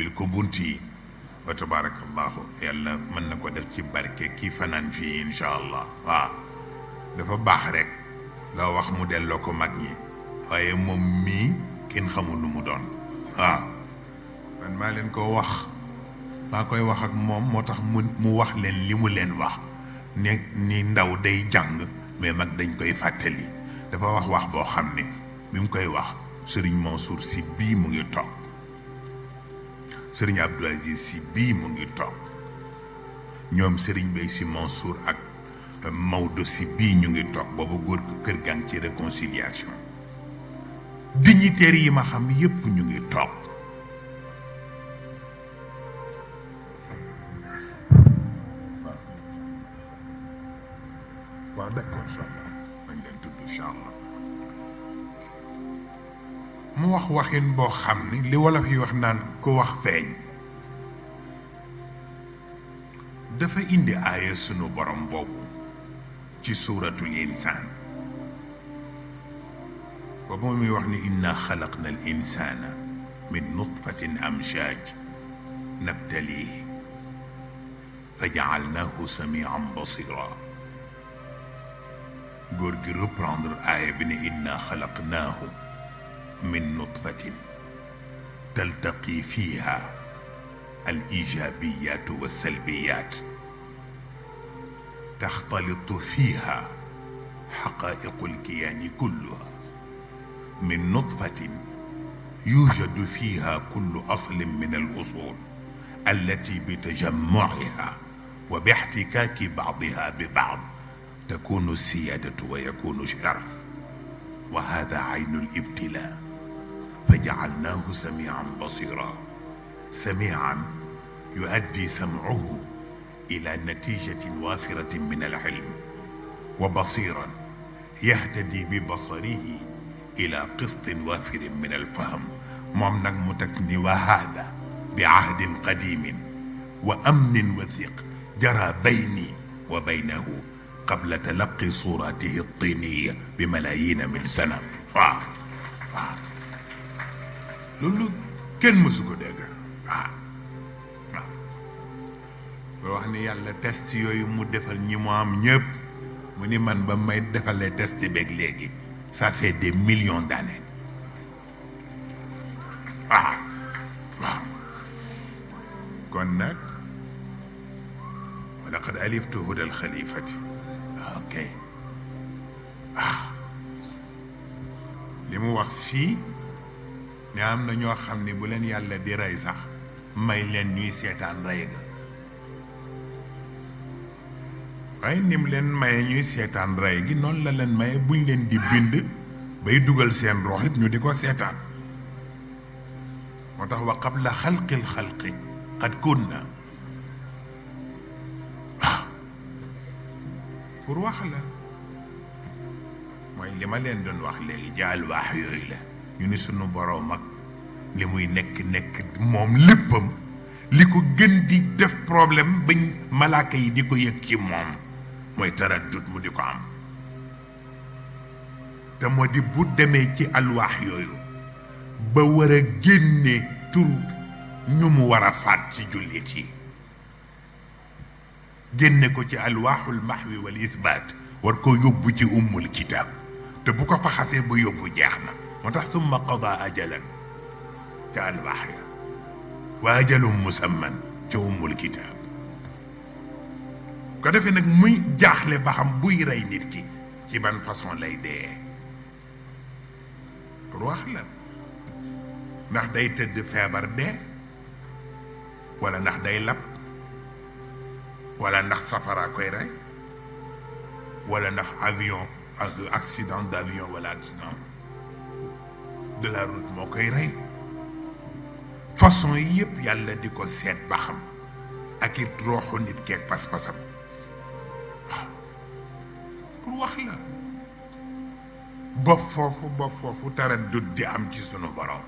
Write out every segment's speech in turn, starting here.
ubbil ko bunt yi wa tabarakallahu yàlla mën na ko def ci barke kii fanaan fii insha allah waaw dafa baax rek loo wax mu delloo ko mag ñi waaye moom mii kenn xamul lu mu doon waaw man maa leen ko wax maa koy wax ak moom moo tax mu wax leen li mu leen wax ne ni ndaw day jàng mais mag dañ koy fàttali dafa wax boo xam ne bi mu koy wax sëriñ Mansour si bii mu ngi toog sëriñ Abdou Aziz si bii mu ngi toog ñoom sëriñ Bay si Mansour ak Maodo si bii ñu ngi toog boobu góor kër gang ci réconciliation dignitaires yi ma xam yépp ñu ngi toog waaw d'accord inchallah dañ leen tudd inchallah mu wax waxin boo xam ni li wolof yi wax naan ku wax feeñ dafa indi aaya sunu borom boobu ci suuratul insaan boobu muy wax ni inna xalaqna al insaana min nutfatin amshaaj nabtalihi fa jaalnaahu samian basira góor gi reprendre aaya bi ne inna xalaqnaahu min nutfatin taltaqi fiha al ijaabiyat wa salbiyat taxtalitu fiha xaqaiqu lkiyaani kulluha min nutfatin yujadu fiha kullu aslin min al usul allati bitajammuciha wa bixtikaaki bacdiha bi bacd تكون السيادة ويكون الشرف وهذا عين الابتلاء فجعلناه سميعا بصيرا سميعا يؤدي سمعه إلى نتيجة وافرة من العلم وبصيرا يهتدي ببصره إلى قسط وافر من الفهم ممنك متكني وهذا بعهد قديم وأمن وثيق جرى بيني وبينه قبل تلقي صورته الطينية بملايين من سنة لولو كن مسكو دغ wax ni yàlla test yooyu mu defal ñi mu am ñëpp mu ni man ba may defalee test beeg léegi ça fait des millions d'années waaw kon nag wa laqad aliftu huda al xalifati ok li mu wax fii ne am na ñoo xam ni bu leen yàlla di rey sax may leen ñuy seetaan rey ga waaye ni mu leen maye ñuy seetaan rey gi noonu la leen maye buñ leen di bind bay dugal seen rox it ñu di ko seetaan moo tax wa qabla xalqil xalqi qad kunna pour wax la mooy li ma leen doon wax léegi jaal waax yooyu la ñu ni sunu boroom ak li muy nekk moom léppam li ko gën di def problème bañ malaaka yi di ko yëg ci moom mooy taraddut mu di ko am te moo di bu demee ci alwaax yooyu ba war a génne tur ñu mu war a faat ci jullit yi génne ko ci alwaaxul maxwi wal isbaat war ko yóbbu ci ummul kitaab te bu ko fa xasee ba yóbbu jeex na moo tax summa qada ajalan ca alwaax ya wa ajalum musamman ca ummul kitaab ko defee nag muy jaaxle ba xam buy rey nit ki ci ban façon lay dee pour wax la ndax day tëdd feebar dee wala ndax day lab wala ndax safara koy rey wala ndax avion accident d'avion wala accident de la route moo koy rey façon yi yëpp yàlla di ko seet ba xam ak it rooxu nit keeg pas-pasam pour wax la ba foofu taraddut di am ci sunu borom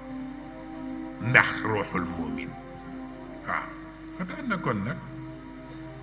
ndax ruuxul muumin waaw xataa na kon nag